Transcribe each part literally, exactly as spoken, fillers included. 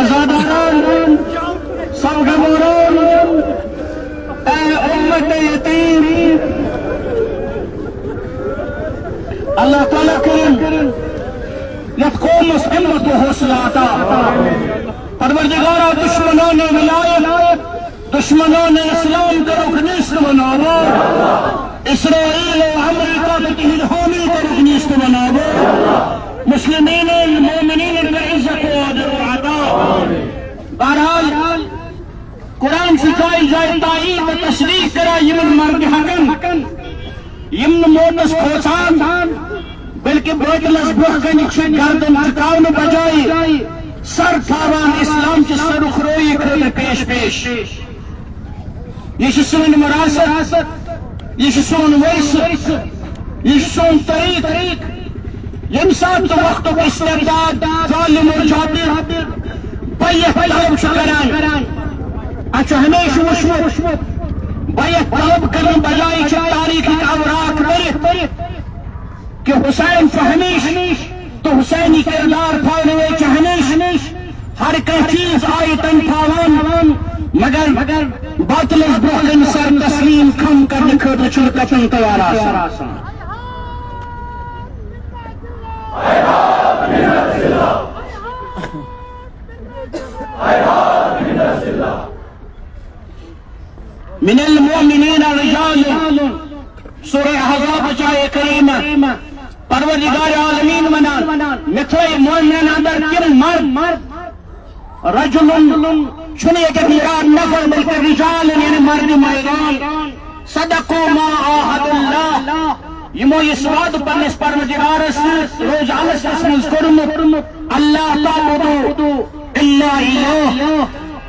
عزاداران، سوگواران، A امت یتیم، اللہ تعالیٰ کٔرِن یتھ قومس ہمت و حوصلہ عطا۔ پروردگارا، دشمنان ولایت، دشمنان اسلام کٔرٕکھ نیست و نابود۔ اسرائیل و امریکہ تہٕ تِہنٛدۍ حامی کٔرٕکھ نیست و نابود۔ مسلمین و مومنین کٔر عزت و آبرو عطا۔ بہرحال، قرآن چھُ جایہِ جایہِ تائید تہٕ تصدیق کران یِمن مرد حقن، یِم نہٕ موتس کھوژان، بلکہ باطلس برونٛہہ کنہِ چھِ گردن جھکاونہٕ بجایہِ سر تھاوان اسلام چہِ سرخرویی خٲطرٕ پیش پیش۔ یہِ چھِ سٲنۍ وراثت، یہِ چھُ سون ورثہٕ، یہِ چھُ سون طریٖق۔ ییٚمہِ ساتہٕ تہٕ وقتُک استبداد، ظالم و جابر بیعت طلب چھُ کران، اَسہِ چھُ ہمیشہِ وُچھمُت، بیعت طلب کرنہٕ بجایہِ چھِ تاریخٕکۍ اوراق بٔرِتھ کہ حسین چھُ ہمیشہِ تہٕ حسینی کردار تھاونہٕ وٲلۍ چھِ ہمیشہِ ہر کانٛہہ چیٖز آیہِ تن تھاوان، مگر، مگر باطلس برونٛہہ کنہِ سر تسلیم خم کرنہٕ خٲطرٕ چھُنہٕ کتھن تیار آسان۔ من المؤمنین رجال، سورہ احزاب چ آیہ کریمہ، پروردگار عالمین ونان، مےٚ تھٲے مومنن اندر تِم مرد، رجل چھُنہٕ ییٚتٮ۪تھ مراد نفر بلکہ رجال یعنی مرد میدان، صدقوا ما عاهدوا الله، یِمو یُس وعدٕ پننِس پروردگارس سۭتۍ روزٕ السس منٛز کوٚرمُت، اللہ تعبدوا الا ایاه،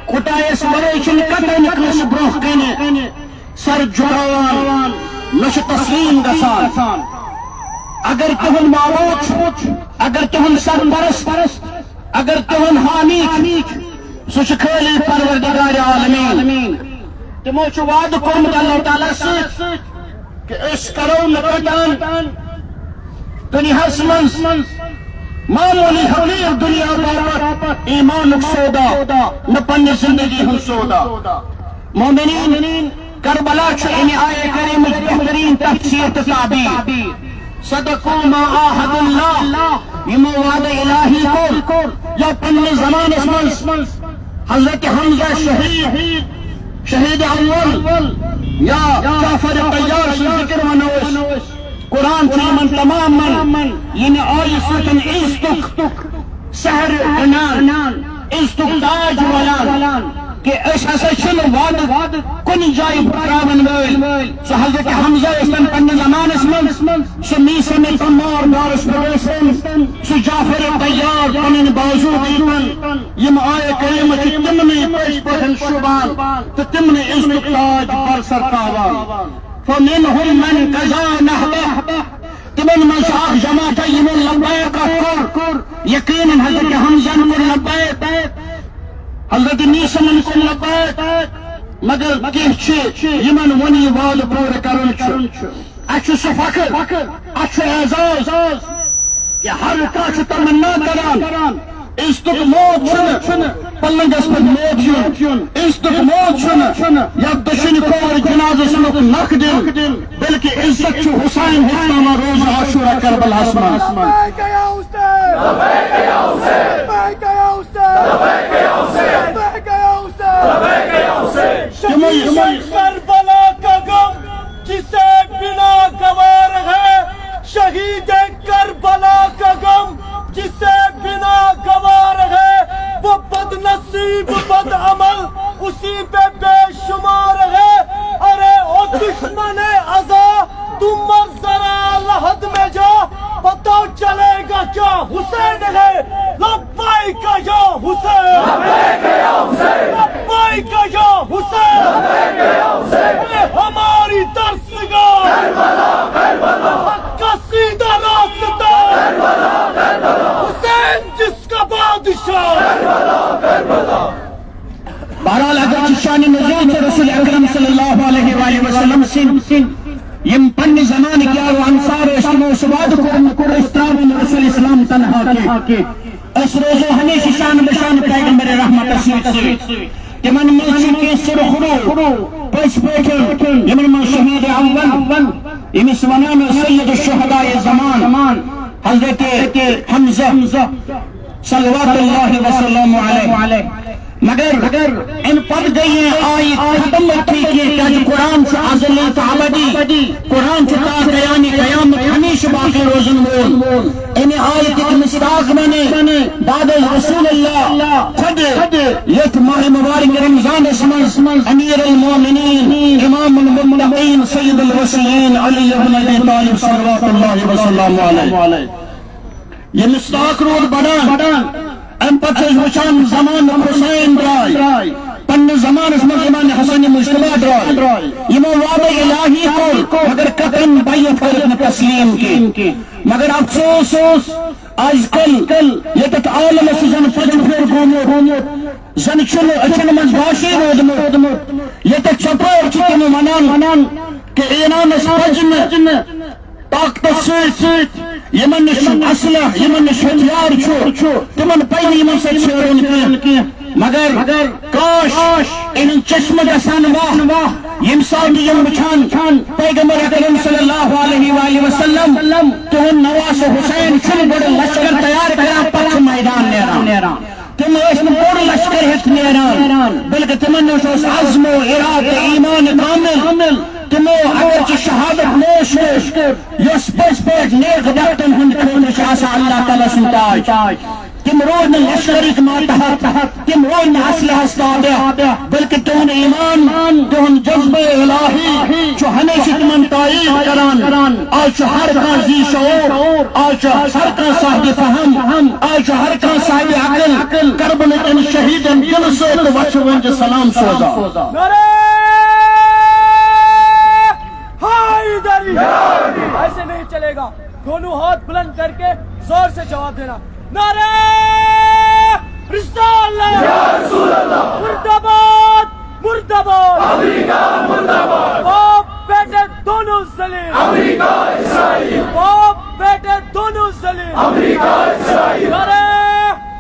خدایس ورٲے چھُنہٕ قطعاً کٲنٛسہِ برونٛہہ کنہِ سر جھکاوان، نہ چھُ تسلیم گژھان۔ اگر تِہُنٛد معبود چھُ، اگر تِہُنٛد سرپرست، اگر تِہُنٛد حامی چھُ، سُہ چھُ خٲلی پروردگار عالمین۔ تِمو چھُ وعدٕ کوٚرمُت اللہ تعالیٰ سۭتۍ کہ أسۍ کرو نہٕ قطعاً دُنیاہس منٛز معموٗلی حقیٖر دُنیا باپتھ ایمانُک سودا، نہ پننہِ زندگی ہُنٛد سودا۔ مومنین، کربلا چھُ اَمہِ آیہ کریمٕچ بہتریٖن تفسیٖر تہٕ تعبیٖر۔ صدقوا ما عاهدوا الله، یِمو وعدٕ الٰہی کوٚر، یا پننِس زمانس منٛز حضرت حمزہ شہید، شہید اول، یا جعفر طیار سُنٛد ذکر ونو أسۍ۔ قرآن چھُ یِمن تمامن ییٚمہِ آیہِ سۭتۍ عزتُک سحر گنڈان، عزتُک تاج ولان کہ أسۍ ہسا چھِنہٕ وعدٕ کُنہِ جایہِ پھُٹراون وٲلۍ۔ سُہ حضرت حمزہ ٲسۍ تن پننِس زمانس منٛز، سُہ میثم عمار دارس پٮ۪ٹھ ٲسۍ تن، سُہ جعفر طیار پنٕنۍ بازو دیتن۔ یِم آیہ کریمہ چھِ تِمنٕے پٔزۍ پٲٹھۍ شوٗبان تہٕ تِمنٕے عزتُک تاج برسر تھاوان۔ فمنهم من قضى نحبه، تِمن منٛز چھُ اکھ جماعت یِمو لبیک کوٚر، یقیناً حضرت حمزن کوٚر لبیک، حضرت میثمن کوٚر لبیک، مگر کینٛہہ چھِ یِمن وۄنۍ یہِ وعدٕ پوٗرٕ کرُن چھُ۔ اَسہِ چھُ سُہ فخر، اَسہِ چھُ اعزاز کہ ہر کانٛہہ چھُ تمنا کران، عزتُک موت چھُنہٕ پلنگس پٮ۪ٹھ موت یُن، عزتُک موت چھُنہٕ یتھ دٔچھِنۍ کھووُر جنازس لُکھ نکھ دِنۍ، بلکہ عزت چھُ حسین ہیٚچھناوان روزٕ عاشورہ کربلاہس منٛز۔ لبیک یا حسین! لبیک یا حسین! لبیک یا حسین! لبیک یا حسین! لبیک یا حسین! لبیک یا حسین! تِمو یہِ شہید کربلا کا غم جسے بنا گوار ہے، شہید کربلا کا غم جسے بنا گوار ہے، وہ بد نصیب بد عمل اسی پہ بے شمار ہے۔ ارے او دشمن ازا، تم مر ذرا لحد میں جا، پتہ چلے گا کیا حسین ہے۔ لبیک یا حسین، لبیک یا حسین، لبیک یا حسین، لبیک یا حسین۔ اے ہماری درسگاہ، کربلا، کربلا، حق کا سیدھا راستہ، کربلا، کربلا، حسین جس کا بادشاہ۔ بہرحال، اگر چہ شان نزول چہ رسول اکرم صلی اللہ علیہ وآلہ وسلم سن، یم پنہ زمانہ کیا و انصار ٲسۍ، تمو سہ وعدٕ کوٚرمُت، کوٚر أسۍ ترٛاوو نہٕ رسول اسلام تنہا کینٛہہ۔ أسۍ روزو ہمیشہِ شان بشان پیغمبر رحمتس سۭتۍ سۭتۍ۔ تِمن منٛز چھِ کینٛہہ سُرخرو پٔزۍ پٲٹھۍ، یِمن منٛز شہید اول، ییٚمِس ونان ٲسۍ سید الشہداء زمان، حضرت حمزہ صلوات اللہ وسلامہ علیہ۔ مگر اَمہِ پتہٕ گٔے یہِ آیہِ ختم، تھٕے کینٛہہ، کیٛازِ قرآن چھُ ازلی تہٕ ابدی، قرآن چھُ تا قیام قیامت ہمیشہِ باقی روزن وول۔ اَمہِ آیتٕکۍ مصداق بنے بعد رسول اللہ خود یتھ ماہ مبارک رمضانس منٛز امیر المومنین، امام المتقین، سید الوصیین علی ابن ابی طالب صلوات اللہ وسلامہ علیہ۔ یہِ مصداق روٗد بڑان۔ اَمہِ پتہٕ چھِ أسۍ وٕچھان زمانہٕ حسین درٛاے، پننِس زمانس منٛز امام حسن مجتبیٰ درٛاے۔ یِمو وعدٕ الہی کوٚر، مگر قطعاً بیعت کٔرٕکھ نہٕ تسلیم کینٛہہ۔ مگر افسوس، آز کل ییٚتٮ۪تھ عالمس چھُ زن پٔچ پھیُر گوٚمُت، زن چھُنہٕ أچھن منٛز گاشٕے روٗدمُت۔ ییٚتٮ۪تھ ژۄپٲرۍ چھِ تِم ونان کہ ایرانس پزِ نہٕ طاقتس سۭتۍ سۭتۍ، یِمن نِش چھُ اسلحہ، یِمن نِش ہتھیار چھُ، تِمن پزِ نہٕ یِمن سۭتۍ چھیڑُن کینٛہہ۔ مگر کاش یِہُنٛد چشمہٕ گژھن واہ، ییٚمہِ ساتہٕ یِم وٕچھان پیغمبر اکرم صلی اللہ علیہ وآلہ وسلم، تِہُنٛد نواسہٕ حسین چھُنہٕ گۄڈٕ لشکر تیار کران، پتہٕ چھُ میدان نیران۔ تِم ٲسۍ نہٕ بوٚڑ لشکر ہٮ۪تھ نیران، بلکہِ تِمن نِش اوس عزم و ارادٕ، ایمان کامل۔ تِمو اگرچہِ شہادت نوش کٔر، یۄس پٔزۍ پٲٹھۍ نیک بختن ہُنٛد خٲطرٕ چھِ آسان اللہ تعالیٰ سُنٛد تاج۔ تِم روٗدۍ نہٕ لشکرٕکۍ ماتحت، تِم روٗدۍ نہٕ اسلحس تابع، بلکہِ تِہُنٛد ایمان، تِہُنٛد جذبہٕ الہی چھُ ہمیشہِ تِمن تائید کران۔ آز چھُ ہر کانٛہہ ذی شعور، آز چھُ ہر کانٛہہ صاحب فہم، آز چھُ ہر کانٛہہ صاحب عقل کربلہٕ کٮ۪ن شہیدن دِلہٕ سۭتۍ تہٕ وچھِ ؤنجہِ سلام سوزان۔ نعرہ حیدری! ایسے نہیں چلے گا، دونوں ہاتھ بلند کر کے زور سے جواب دینا۔ نعرہ رسالت! یا رسول اللہ! مردہ باد! مردہ باد! امریکہ مردہ باد! باپ بیٹے دونوں ذلیل! امریکہ اسرائیل! باپ بیٹے دونوں ذلیل! امریکہ اسرائیل! نعرہ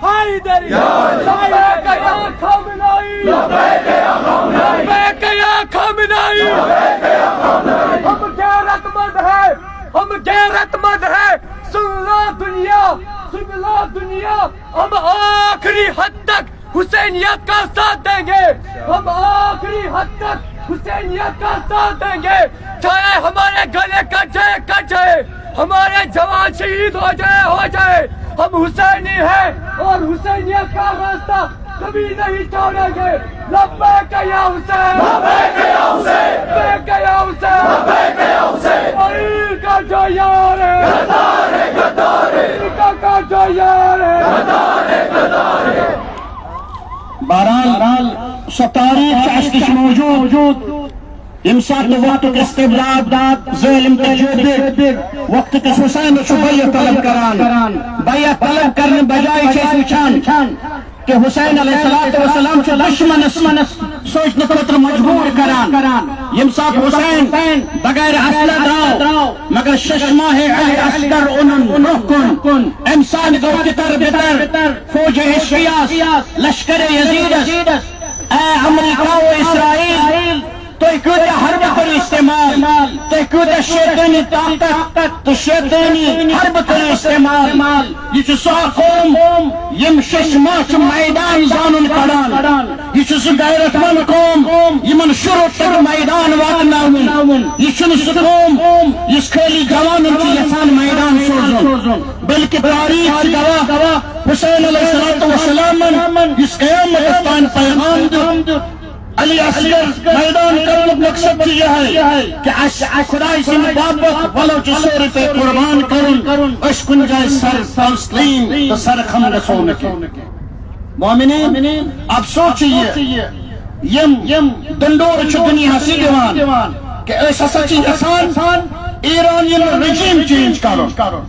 حیدری! یا اللہ! لبیک یا خامنائی! لبیک یا خامنائی! لبیک یا خامنائی! لبیک یا خامنائی! ہم غیرت مند ہیں! ہم غیرت مند ہیں! سن لو دنیا! سن لو دنیا! ہم آخری حد تک حسینیت کا ساتھ دیں گے، ہم آخری حد تک حسینیت کا ساتھ دیں گے، چاہے ہمارے گلے کٹ جائے، کٹ جائے، ہمارے جوان شہید ہو جائے، ہو جائے، ہم حسینی ہیں اور حسینیت کا راستہ کبھی نہیں چھوڑیں گے۔ لبیک یا حسین، لبیک یا حسین، لبیک یا حسین، لبیک یا حسین۔ اسرائیل کا جو یار ہے، غدار ہے، غدار ہے۔ امریکہ کا جو یار ہے، غدار ہے، غدار ہے۔ بہرحال، سۄ تاریخ چھِ اَسہِ نِش موجود، ییٚمہِ ساتہٕ نہٕ وقتُک استبداد، ظٲلم تہٕ جٲبر، وقتُک حسین چھُ بیعت طلب کران۔ بیعت طلب کرنہٕ بجایہِ چھِ أسۍ وٕچھان کہ حسین علیہ الصلوۃ والسلام چھُ دشمنس سوچنہٕ خٲطرٕ مجبوٗر کران۔ ییٚمہِ ساتہٕ حسین بغیر اسلحہ درٛاو، مگر شش ماہ اہل عسکر اوٚنُن برٛونٛہہ کُن۔ اَمہِ ساتہٕ گوٚو تِتر بِتر فوج عشقیاہس، لشکر یزیدس۔ اے امریکہ و اسرائیل، تُہۍ کۭتیاہ حربہٕ کٔرِو استعمال، تُہۍ کۭتیاہ شیطٲنی طاقت تہٕ شیطٲنی حربہٕ کٔرِو استعمال۔ یہِ چھُ سۄ قوم یِم شش ماہ چھِ میدان زانُن کڑان۔ یہِ چھُ سُہ غیرت مند قوم یِمن شروٗع پٮ۪ٹھ میدان واتناوُن۔ یہِ چھُنہٕ سُہ قوم یُس خٲلی جوانن چھُ یژھان میدان سوزُن، بلکہِ تاریخ چھِ گواہ حسین علیہ الصلوۃ والسلامن یُس قیامتس تام پیغام دیُت۔ علی اصغر میدان کرنُک مقصد چھُ یِہوٚے کہ اَسہِ خداے سٕنٛدِ باپتھ وَلو چھُ سورُے تۄہہِ قربان کرُن، أسۍ کُنہِ جایہِ سر تسلیم تہٕ سر خم گژھو نہٕ کینٛہہ۔ مومنین، افسوس چھُ یہِ، یِم، یِم ڈنڈور چھِ دُنیاہَس یہِ دِوان کہ أسۍ ہسا چھِ یژھان ایران یِم regime change کرُن۔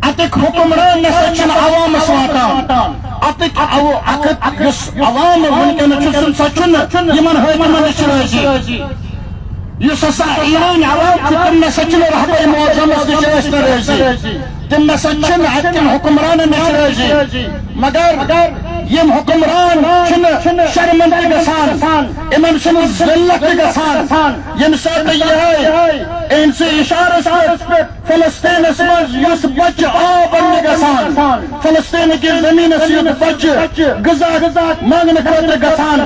اتٕکۍ حکمران نسا چھِنہٕ عوامس واتان۔ اتٕکۍ عو-، اتھ یُس عوام وٕنکیٚنس چھُ، سُہ نسا چھُنہٕ یِمن حٲکمن نِش رٲضی۔ یُس ہسا ایرٲنۍ عوام چھُ، تِم نسا چھِنہٕ رہبر معظمس نِش ٲسۍ نہٕ رٲضی۔ تِم نسا چھِنہٕ اَتہِ کٮ۪ن حُکمرانن نِش رٲضی، مگر یِم حُکمران چھِنہٕ شرمندٕ تہِ گژھان، یِمن چھِنہٕ ذلت تہِ گژھان۔ ییٚمہِ ساتہٕ یِہوٚے أہنٛدسٕے اِشارس پٮ۪ٹھ فلسطینس منٛز یُس بچہٕ آب اننہِ گژھان، فلسطین کِس زمینس یُس بچہٕ غذا منگنہٕ خٲطرٕ گژھان،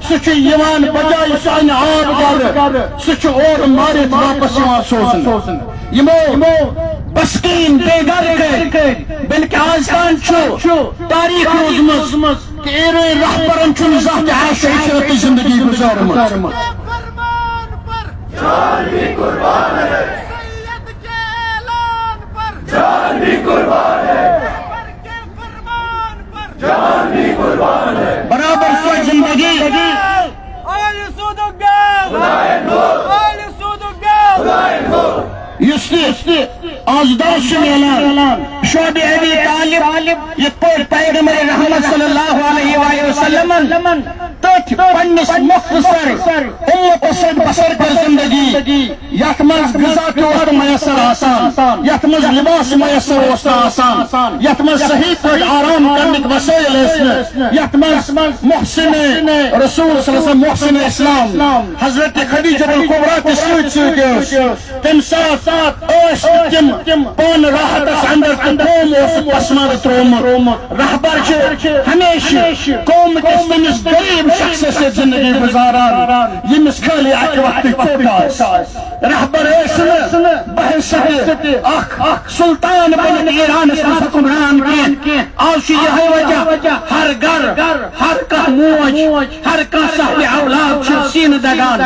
سُہ چھُ یِوان بجایہِ سُہ انہِ آب گرٕ، سُہ چھُ اورٕ مٲرِتھ واپس یِوان سوزنہٕ۔ یِمو بسکیٖن بے گھر کٔرۍ، بلکہِ آز تام چھُ تاریخ روٗزمٕژ کہِ ایرٲنۍ رہبرن چھُنہٕ زانٛہہ تہِ عیش و عشرتٕچ زندگی گُزٲرمٕژ۔ جان بھی قربان ہے۔ سید کے اعلان پر۔ جان بھی قربان ہے۔ رہبر کے فرمان پر۔ جان بھی قربان ہے۔ برابر سۄ زندگی۔ آل سودُک بیٛاکھ۔ آل سودُک بیٛاکھ۔ یُس تہِ آز درس چھُ میلان، شعبِ ابی طالب، یِتھ پٲٹھۍ پیغمبر رحمت صلی اللہ علیہ وآلہ وسلمن تٔتھۍ پننِس مختصر امتس سۭتۍ بسر کٔر زندگی، یتھ منٛز غذا تہِ اوس نہٕ میسر آسان، یتھ منٛز لباس میسر اوس نہٕ آسان، یتھ منٛز صحیح پٲٹھۍ آرام کرنٕکۍ وسٲیل ٲسۍ نہٕ، یتھ منٛز محسن رسول صلی اللہ علیہ وسلم، محسن اسلام، حضرت خدیجہ الکبریٰ تہِ سۭتۍ سۭتۍ ٲس۔ تمہِ ساتہٕ ٲسۍ نہٕ تِم پانہٕ راحتس اندر تہٕ قوم اوسُکھ پسماندٕ تروومُت۔ رہبر چھِ ہمیشہِ قوم کِس تٔمِس غریب شخصس سۭتۍ زندگی گُزاران، ییٚمِس خٲلی اکہِ وقتٕچ ژوٚٹ آسہِ۔ رہبر ٲسۍ نہٕ بحیثیت اکھ سلطان بٔنِتھ ایرانس منٛز حکمران کینٛہہ۔ آز چھُ یِہوٚے وجہ، ہر گرٕ، ہر کانٛہہ موج، ہر کانٛہہ صاحبِ اولاد چھُ سینہٕ دگان۔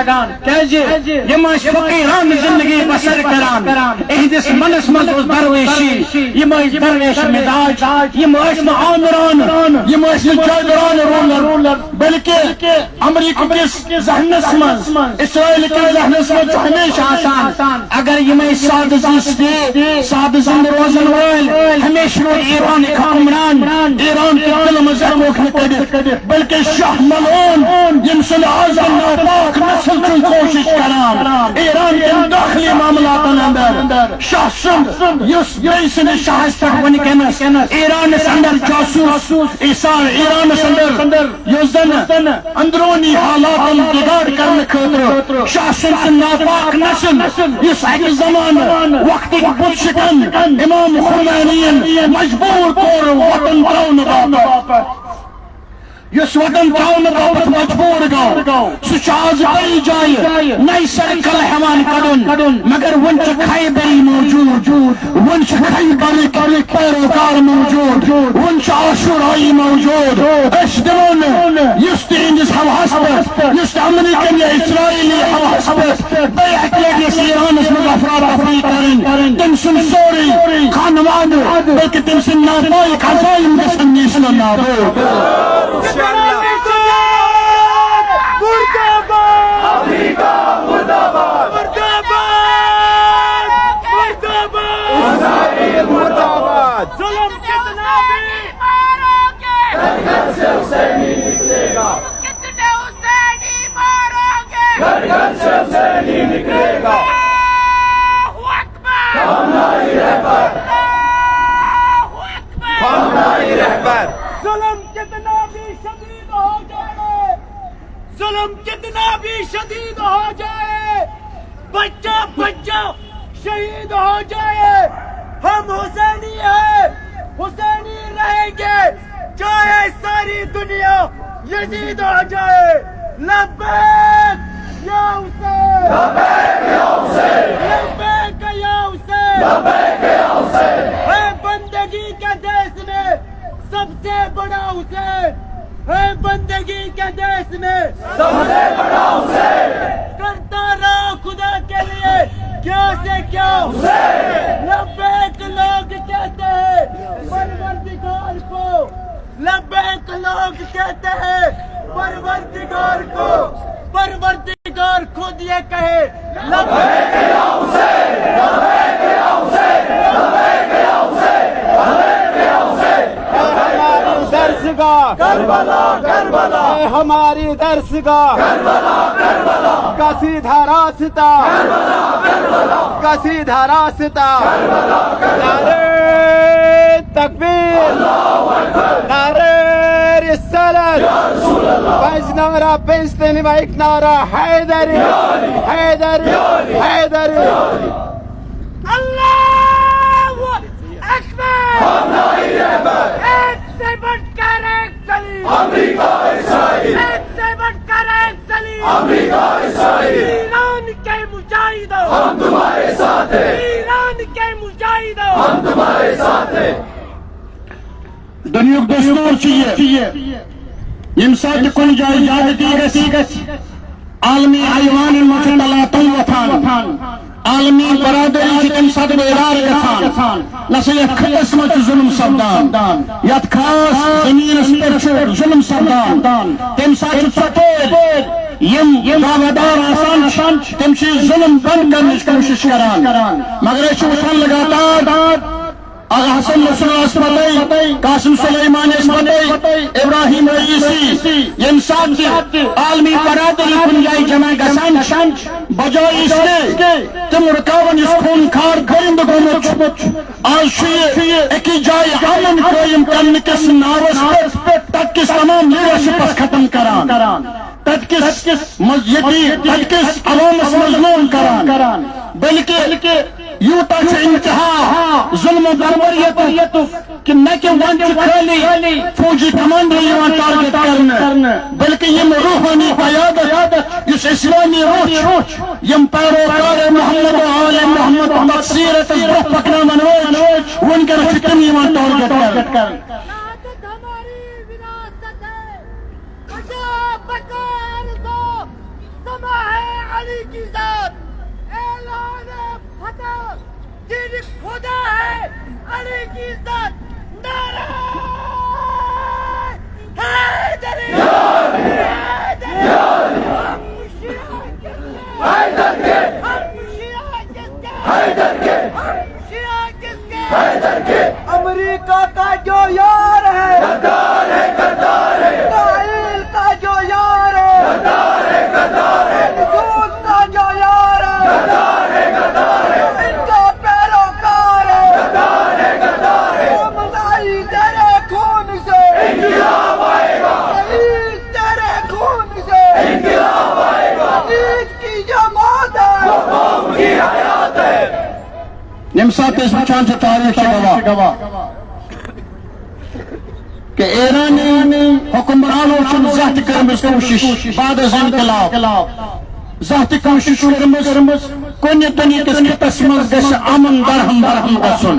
کیازِ؟ یِم ٲسۍ فقیرانہٕ زندگی بسر کران۔ اِہِنٛدِس منَس منٛز اوس درویشی۔ یِم ٲسۍ درویش مزاج۔ یِم ٲسۍ نہٕ آمرانہٕ، یِم ٲسۍ نہٕ جابرانہٕ رولر، بلکہِ امریکہ کِس ذہنس منٛز، اسرائیل کِس ذہنس منٛز چھُ ہمیشہِ آسان، اگر یِمے سادٕ زِٹھۍ، سادٕ زِندٕ روزن وٲلۍ، ہمیشہِ روزِ ایرانٕکۍ حکمران، ایران کہِ دِلہٕ منٛز ہٮ۪کوکھ نہٕ کٔڑِتھ، بلکہِ شاہ ملعون، ییٚمہِ سُنٛد اعظم ناپاک نسل چھُ کوٗشش کران ایران کٮ۪ن دٲخلی معاملاتن اندر۔ شاہ سُنٛد، یُس بیٚیہِ سٕنٛدِس شاہس پٮ۪ٹھ وٕنکیٚنس ایرانس اندر جاسوس، ایسا ایرانس اندر یُس زن اندرونی حالاتن بگاڑ کرنہٕ خٲطرٕ شاہ سٕنٛد سُہ ناپاک نسل، یُس اکہِ زمانہٕ وقتٕکۍ بُت شکن امام خمینین مجبور کوٚر وطن ترٛاونہٕ باپتھ، یُس وطن ترٛاونہٕ باپتھ مجبور گوٚو، سُہ چھُ آز بیٚیہِ جایہِ نَیہِ سرٕ کلہٕ ہٮ۪وان کڑُن، مگر وُنہِ چھُ خیبری موجود۔ وۄنۍ چھِ خیبرٕکۍ پیروکار موجود، وۄنۍ چھِ عاشورائی موجود۔ أسۍ دِمو نہٕ یُس تِہنٛدِس حوہس پٮ۪ٹھ، یُس تہِ امریکن یا اسرائیلی حوہس پٮ۪ٹھ بیٚیہِ اکہِ لٹہِ یۄس ایرانس منٛز افراتفری کرٕنۍ، تٔمۍ سُنٛد سورُے خانوادٕ، بلکہِ تٔمۍ سٕنٛدۍ ناپٲکۍ عزائم گژھن نیست و نابود۔ مردہ باد! مردہ باد! مردہ باد! اسرائیل مردہ باد! ظلم کتنا بھی مارو گے! گھر گھر سے حسینی نکلے گا! ظلم کتنے حسینی مارو گے! گھر گھر سے حسینی نکلے گا! اللہ اکبر! خامنائی رہبر! اللہ اکبر! خامنائی رہبر! ظلم کتنا بھی شدید ہو جائے، ظلم کتنا بھی شدید ہو جائے، بچہ بچہ شہید ہو جائے، ہم حسینی ہیں، حسینی رہیں گے، چاہے ساری دنیا یزید ہو جائے۔ لبیک یا حسین! لبیک یا حسین! لبیک یا حسین! لبیک یا حسین! ہے بندگی کے دیش میں سب سے بڑا حسین، ہے بندگی کے دیش میں سب سے بڑا حسین۔ کرتا رہا خدا کے لیے کیا سے کیا۔ حسین! لبیک لوگ کہتے ہیں پروردگار کو، لبیک لوگ کہتے ہیں پروردگار کو، پروردگار خود یہ کہے، لبیک یا حسین، لبیک یا حسین، لبیک یا حسین، لبیک یا حسین۔ ہماری درسگاہ کربلا، کربلا۔ اے ہماری درسگاہ کربلا، کربلا۔ کا سیدھا راستہ کربلا، کربلا۔ کا سیدھا راستہ کربلا، کربلا۔ نعرے تکبیر، نعرہ رسالت، پنج نعرہ پنجتنی بائک نعرہ حیدری، حیدری، حیدری۔ اللہ اکبر۔ ایک سے بڑھ کر ایک دلیل۔ امریکہ اسرائیل۔ ایک سے بڑھ کر ایک دلیل۔ امریکہ اسرائیل۔ ایران کے مجاہدوں۔ ہم تمہارے ساتھ ہیں۔ ایران کے مجاہدوں۔ ہم تمہارے ساتھ ہیں۔ دنیاہُک دستور چھُ یہِ، ییٚمہِ ساتہٕ تہِ کُنہِ جایہِ زیادتی گژھِ، عالمی ایوانن منٛز چھُ تلاطم وۄتھان، عالمی برادری چھِ تَمہِ ساتہٕ بیدار گژھان۔ نہ سا یَتھ خطس منٛز چھُ ظلم سپدان، یَتھ خاص زٔمیٖنَس پٮ۪ٹھ چھُ ظلم سپدان، تَمہِ ساتہٕ چھُ ژۄپٲرۍ یِم دعویدار آسان چھِ، تِم چھِ ظلم بنٛد کرنٕچ کوٗشِش کران۔ مگر أسۍ چھِ وٕچھان لگاتار اگر حسن نصراللہس پتے، قاسم سلیمانیس پتے، ابراہیم رئیسی، ییٚمہِ ساتہٕ تہِ عالمی برادری کُنہِ جایہِ جمع گژھان چھِ، بجائے اس کے تِم رُکاوَن یُس خون خار درندٕ گوٚمُت چھُ۔ آز چھُ یہِ أکِس جایہِ امن قٲیِم کرنہٕ کِس ناوس پٮ۪ٹھ تتہِ کِس تمام لیڈرشپس ختم کران۔ تتہِ کِس مز-، ییٚتہِ تتہِ کِس عوامس مظلوم کران، بلکہ یوٗتاہ چھُ انتہا ظلم و بربریتُک کہ نہ کہ وۄنۍ چھُ خٲلی فوجی کمانڈر یِوان ٹارگٹ کرنہٕ، بلکہ یِم روحانی قیادت، یُس اسلامی روح چھُ، یِم پیروکار محمد و آل محمد تک سیرتس برونٛہہ پکناون وٲلۍ چھِ، وٕنکیٚنس چھِ تِم یِوان ٹارگٹ کرنہٕ۔ بجا بکار دو، سما ہے علی کی ذات، اعلان فتح، دین خدا ہے علی کی ذات۔ نعرہ حیدری! حیدری! ہم شیعہ کس کے؟ حیدر کے! ہم شیعہ کس کے؟ حیدر کے! ہم شیعہ کس کے؟ حیدر کے! امریکہ کا جو یار ہے، غدار ہے، غدار ہے۔ اسرائیل کا جو یار ہے، غدار ہے، غدار ہے۔ روس کا جو یار ہے، غدار ہے، غدار ہے۔ ان کا پیروکار ہے، غدار ہے، غدار ہے۔ ہم نہیں تیرے خون سے، انقلاب آئے گا۔ شہید تیرے خون سے، انقلاب آئے گا۔ عید کی جو موت ہے، وہ قوم کی حیات ہے۔ ییٚمہِ ساتہٕ أسۍ وٕچھان چھِ تاریخ چھِ گواہ کہ ایرانی حکمرانو چھُنہٕ زانٛہہ تہِ کٔرمٕژ کوٗشِش بعد از انقلاب، زانٛہہ تہِ کوٗشِش کٔرمٕژ کُنہِ دُنیہکِس خطس منٛز گژھِ امن درہم برہم گژھُن،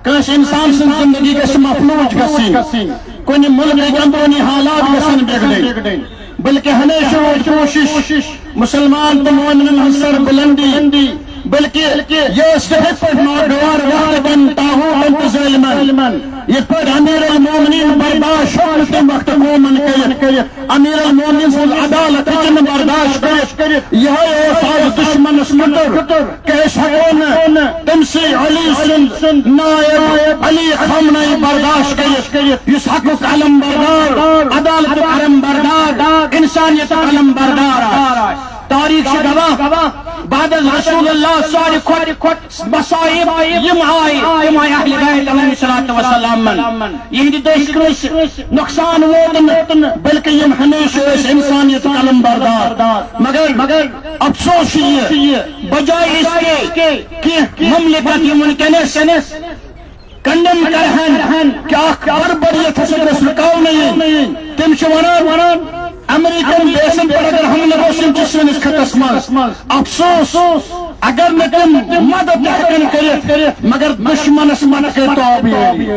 کٲنٛسہِ انسان سٕنٛز زندگی گژھِ مفلوج گژھٕنۍ، کُنہِ مُلکٕکۍ اندروٗنی حالات گژھن بگڑٕنۍ۔ بلکہ ہمیشہ روز کوشش مسلمان تہٕ مومنن ہٕنٛز سربلندی، بلکہ یہِ ٲس تِتھے پٲٹھۍ ناگوار وقتہٕ کٮ۪ن طاغوتن تہٕ ظٲلمن۔ یِتھ پٲٹھۍ امیر المومنین برداشت ہیوٚک نہٕ تمہِ وقتہٕ قومن کٔرِتھ۔ امیر المومنین سٕنٛز عدالت ہیٚکہِ نہٕ برداشت کٔرِتھ۔ یِہوٚے اوس آز دُشمنس کُٹُر۔ کہ أسۍ ہٮ۪کو نہٕ تٔمۍ سٕے علی سُنٛد نائب علی خامنہ ای برداشت کٔرِتھ، یُس حقُک علم بردار، عدالتُک علم بردار، انسانیتُک علم بردار آسہِ۔ تاریخ چھِ گواہ، بعد از رسول اللہ ساروی کھۄتہٕ مصائب یِم آیہِ، تِم آیہِ اہل بیت علیہ الصلوۃ والسلامن۔ یِہنٛدِ دٔسۍ کٲنٛسہِ نۄقصان ووت نہٕ، بلکہ یِم ہمیشہ ٲسۍ انسانیتُک علم بردار۔ مگر، مگر افسوس چھُ یہِ، بجائے اس کے کہ مملکت یِم وٕنکیٚنس کنڈم کرہن کہ اکھ بربریت ہسا گژھِ رُکاونہٕ یِنۍ، تِم چھِ ونان، امریکن بیسن پٮ۪ٹھ اگر حملہٕ گوٚو، یِم چھِ سٲنِس خطس منٛز۔ افسوس، اگر نہٕ تِم مدد تہِ ہٮ۪کن کٔرِتھ، مگر دشمنس مدد کٔرۍ تو آبیٲری۔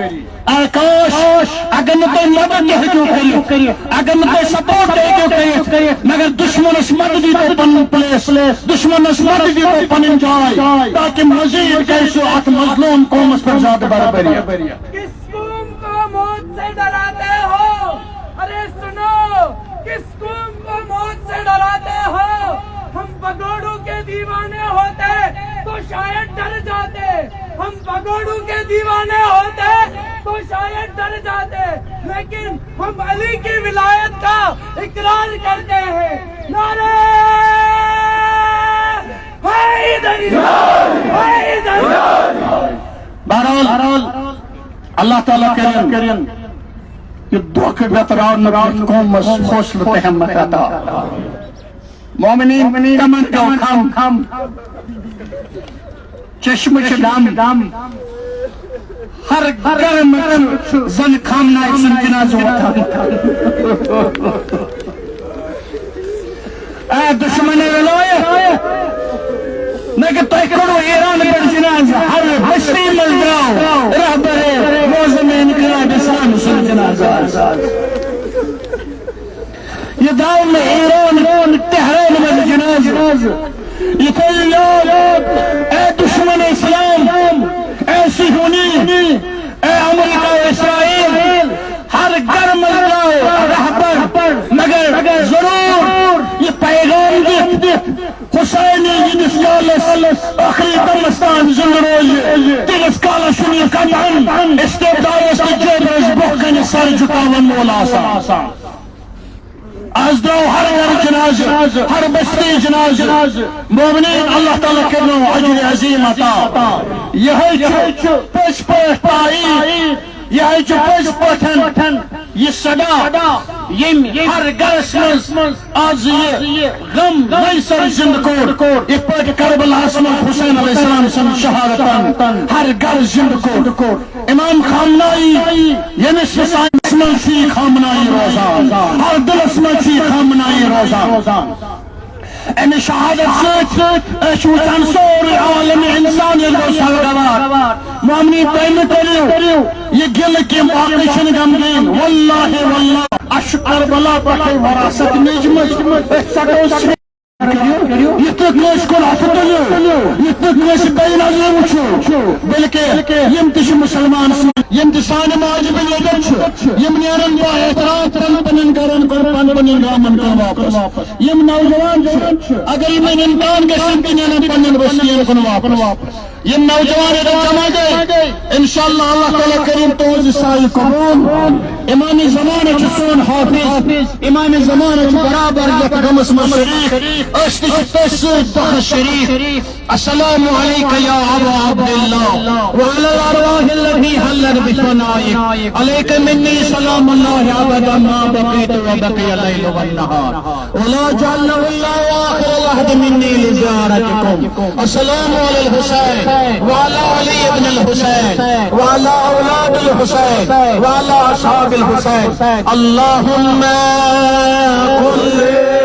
اے کاش، اگر نہٕ تُہۍ مدد تہِ ہیٚکِو کٔرِتھ، اگر نہٕ تُہۍ سپورٹ تہِ ہیٚکِو کٔرِتھ، مگر دشمنس مدد دیٖتو پنُن پلیس، دشمنس مدد دیٖتو پنٕنۍ جاے، تاکہ مزید کرِ سُہ اتھ مظلوم قومس پٮ۪ٹھ زیادٕ بربری۔ کس قوم کو موت سے ڈراتے ہو؟ ارے سنو، کس قوم کو موت سے ڈراتے ہو؟ ہم بگوڑوں کے دیوانے ہوتے تو شاید ڈر جاتے، ہم بگوڑوں کے دیوانے ہوتے تو شاید ڈر جاتے، لیکن ہم علی کی ولایت کا اقرار کرتے ہیں۔ نعرہ حیدری! حیدری! بہرحال، اللہ تعالیٰ کرن یہ دھوکہ ویتراونہٕ قومس حوصلہٕ تہٕ ہمت عطا۔ مومنین، تمن گو خم، چشمہ چھ دم، ہر گرم چھ زن خامنائی سن جنازہ وتھان۔ اے دشمن ولایت، نہ کہ تۄہہِ کوٚڑوٕ ایران پٮ۪ٹھ جنازٕ، ہر بستی منٛز درٛاو رہبر معظم انقلاب اسلام سُنٛد جنازٕ آز۔ یہِ درٛاو نہٕ ایران تہران منٛز جنازٕ۔ یہِ تھٲیِو یاد، اے دشمن اسلام، اے صہیونی، اے امریکہ و اسرائیل، ہر گھر منٛز درٛاو رہبر، مگر ضرور یہِ پیغام دِتھ، حسین ییٖتِس کالس ٲخری دمس تام زندٕ روزِ، تیٖتِس کالس چھُنہٕ یہِ قطعاً استبدادس تہٕ جبرس برٛونٛہہ کنہِ سر جُکاون وول آسان۔ از درٛاو ہر گھر جنازٕ، ہر بستی جنازٕ۔ مومنین، اللہ تعالیٰ کرنو اجر عظیم عطا۔ یہے چھُ پٔزۍ پٲٹھۍ تایید، یہے چھُ پٔزۍ پٲٹھۍ یہِ صدا، ییٚمۍ ہر گرس منٛز از یہِ غم نوِ سر زندٕ کوٚر، یِتھ پٲٹھۍ کربلاہس منٛز حسین علیہ السلام سٕنٛز شہادتن ہر گرٕ زندٕ کوٚر۔ امام خامنائی، ییٚمِس نہٕ سانس منٛز چھُ یہِ خامنائی روزان، ہر دلس منٛز چھُ یہِ خامنائی روزان۔ امہِ شہادت سۭتۍ أسۍ چھِ وٕچھان سورُے عالم انسانیت گوٚو سرگوار۔ مومنین، تُہۍ مہٕ کٔرِو یہِ گِلہٕ کہِ باقٕے چھِنہٕ غمگیٖن۔ واللہ، واللہ، اَسہِ چھُ کربلا پٮ۪ٹھَے وراثت میٖجمٕژ۔ أسۍ ژَٹو سُہ۔ یِتھ نہٕ کٲنٛسہِ کُن اَتھٕ تُلِو، یِتھ نہٕ کٲنٛسہِ بے نظرِ وٕچھِو، بلکہِ یِم تہِ چھِ مُسلمان، یِم تہِ سانہِ ماجہِ بیٚنہِ ییٚتٮ۪تھ چھِ، یِم نیرَن با احترام پَنٕنٮ۪ن گَرَن کُن، پَنٕنٮ۪ن گامَن کُن واپَس۔ یِم نوجوان چھِ، اگر یِمَن اِمکان گژھِ، تِم تہِ نیرَن پَنٕنٮ۪ن بٔستِیَن کُن واپَس۔ یِم نوجوان ییٚتٮ۪تھ جمع گٔے، انشاءاللہ اللہ تعالیٰ کٔرِن تُہٕنٛز یہِ سعی قبوٗل۔ امام زمانہ چھُ سون حافظ، امام زمانہ چھُ برابر یتھ غمس منٛز شریک۔ أسۍ تہِ چھِ تٔتھۍ سۭتۍ دۄکھس شریک۔ السلام علیک یا ابا عبداللہ وعلی الارواح التي حلت بفنائك۔ عليك مني سلام الله ابدا ما بقيت وبقي الليل والنهار۔ ولا جعلنا الله آخر العهد مني لزيارتكم۔ السلام على الحسين وعلى علي بن الحسين وعلى أولاد الحسين وعلى أصحاب الحسين۔ اللهم كن لي